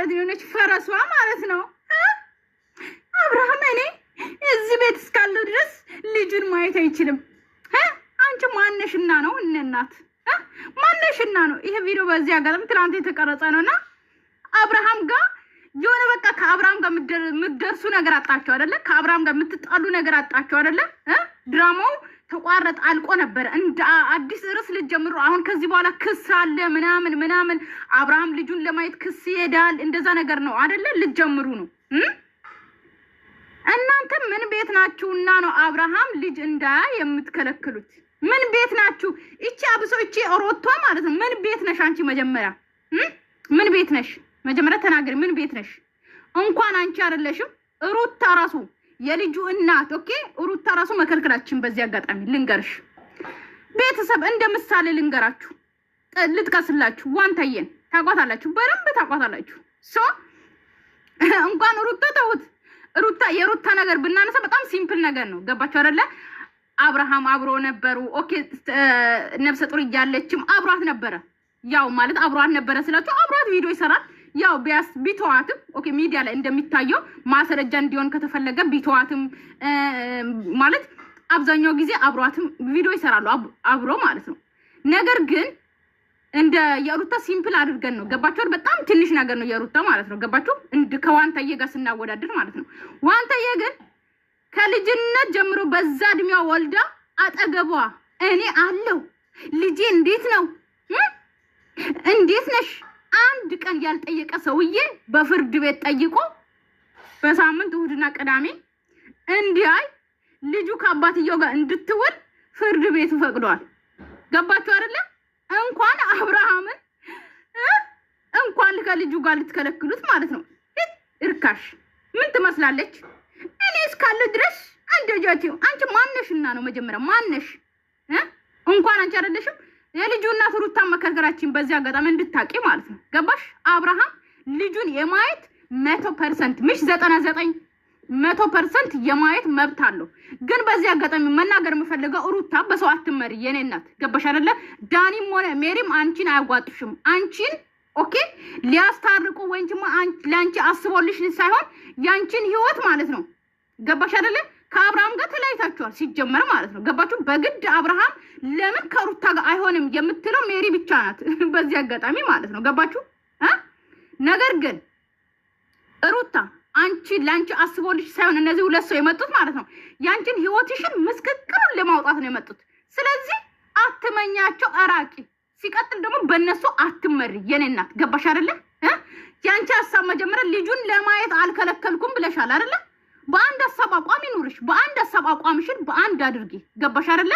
ማለት ነው፣ የሆነች ፈረሷ ማለት ነው። አብርሃም እኔ እዚህ ቤት እስካለው ድረስ ልጁን ማየት አይችልም። አንቺ ማነሽና ነው? እነናት ማነሽና ነው? ይሄ ቪዲዮ በዚህ አጋጣሚ ትናንት የተቀረጸ ነው እና አብርሃም ጋር የሆነ በቃ ከአብርሃም ጋር የምትደርሱ ነገር አጣቸው አይደለ? ከአብርሃም ጋር የምትጣሉ ነገር አጣቸው አይደለ? ድራማው ተቋረጠ፣ አልቆ ነበረ። እንደ አዲስ ርዕስ ልትጀምሩ አሁን ከዚህ በኋላ ክስ አለ ምናምን ምናምን፣ አብርሃም ልጁን ለማየት ክስ ይሄዳል። እንደዛ ነገር ነው አይደለ? ልትጀምሩ ነው። እናንተ ምን ቤት ናችሁና ነው አብርሃም ልጅ እንዳያ የምትከለክሉት? ምን ቤት ናችሁ? እቺ አብሶ እቺ ሮቷ ማለት ነው። ምን ቤት ነሽ አንቺ? መጀመሪያ ምን ቤት ነሽ? መጀመሪያ ተናገሪ። ምን ቤት ነሽ? እንኳን አንቺ አይደለሽም ሩታ ራሱ የልጁ እናት፣ okay፣ ሩታ ራሱ መከልከላችን። በዚህ አጋጣሚ ልንገርሽ ቤተሰብ፣ እንደ ምሳሌ ልንገራችሁ፣ ልጥቀስላችሁ። ዋንታየን ታቋታላችሁ፣ በደንብ ታቋታላችሁ። So እንኳን ሩታ ተውት፣ ሩታ የሩታ ነገር ብናነሳ በጣም simple ነገር ነው። ገባችሁ አይደለ? አብርሃም አብሮ ነበሩ። Okay፣ ነፍሰ ጡር እያለችም አብሯት ነበረ። ያው ማለት አብሯት ነበረ ስላችሁ አብሯት ቪዲዮ ይሰራል። ያው ቢያስ ቢተዋትም፣ okay፣ ሚዲያ ላይ እንደሚታየው ማስረጃ እንዲሆን ከተፈለገ ቢተዋትም ማለት አብዛኛው ጊዜ አብሯትም ቪዲዮ ይሰራሉ አብሮ ማለት ነው። ነገር ግን እንደ የሩታ simple አድርገን ነው፣ ገባችሁ? በጣም ትንሽ ነገር ነው የሩታ ማለት ነው። ገባችሁ? ከዋንታዬ ጋር ስናወዳድር ማለት ነው። ዋንታዬ ግን ከልጅነት ጀምሮ በዛ እድሜዋ ወልዳ አጠገቧ እኔ አለው፣ ልጄ እንዴት ነው፣ እንዴት ነሽ አንድ ቀን ያልጠየቀ ሰውዬ በፍርድ ቤት ጠይቆ በሳምንት እሁድና ቅዳሜ እንዲያይ ልጁ ከአባትየው ጋር እንድትውል ፍርድ ቤቱ ፈቅዷል። ገባችሁ አይደለ? እንኳን አብርሃምን እንኳን ከልጁ ጋር ልትከለክሉት ማለት ነው። እርካሽ ምን ትመስላለች? እኔ እስካለሁ ድረስ አንደጃቲ አንቺ ማነሽና ነው? መጀመሪያ ማነሽ? እንኳን አንቺ አይደለሽም የልጁ እናት ሩታን መከልከላችን በዚህ አጋጣሚ እንድታቂ ማለት ነው። ገባሽ? አብርሃም ልጁን የማየት 100% ምሽ 99 100% የማየት መብት አለው። ግን በዚህ አጋጣሚ መናገር የምፈልገው ሩታ በሰው አትመሪ የኔ እናት። ገባሽ አይደለ? ዳኒም ሆነ ሜሪም አንቺን አያዋጡሽም። አንቺን okay ሊያስታርቁ ወይም ለአንቺ አስቦልሽ ሳይሆን ያንቺን ህይወት ማለት ነው። ገባሽ አይደለ? ከአብርሃም ጋር ተለያይታችኋል ሲጀመር ማለት ነው። ገባችሁ? በግድ አብርሃም ለምን ከሩታ ጋር አይሆንም የምትለው ሜሪ ብቻ ናት በዚህ አጋጣሚ ማለት ነው። ገባችሁ? ነገር ግን ሩታ አንቺ ለአንቺ አስቦልሽ ሳይሆን እነዚህ ሁለት ሰው የመጡት ማለት ነው ያንቺን ህይወትሽን ምስቅቅሉን ለማውጣት ነው የመጡት። ስለዚህ አትመኛቸው፣ አራቂ። ሲቀጥል ደግሞ በእነሱ አትመሪ የኔ እናት። ገባሽ አይደለ? ያንቺ ሀሳብ መጀመሪያ ልጁን ለማየት አልከለከልኩም ብለሻል አይደለ? በአንድ ሀሳብ አቋም ይኑርሽ። በአንድ ሀሳብ አቋምሽን በአንድ አድርጊ። ገባሽ አይደለ?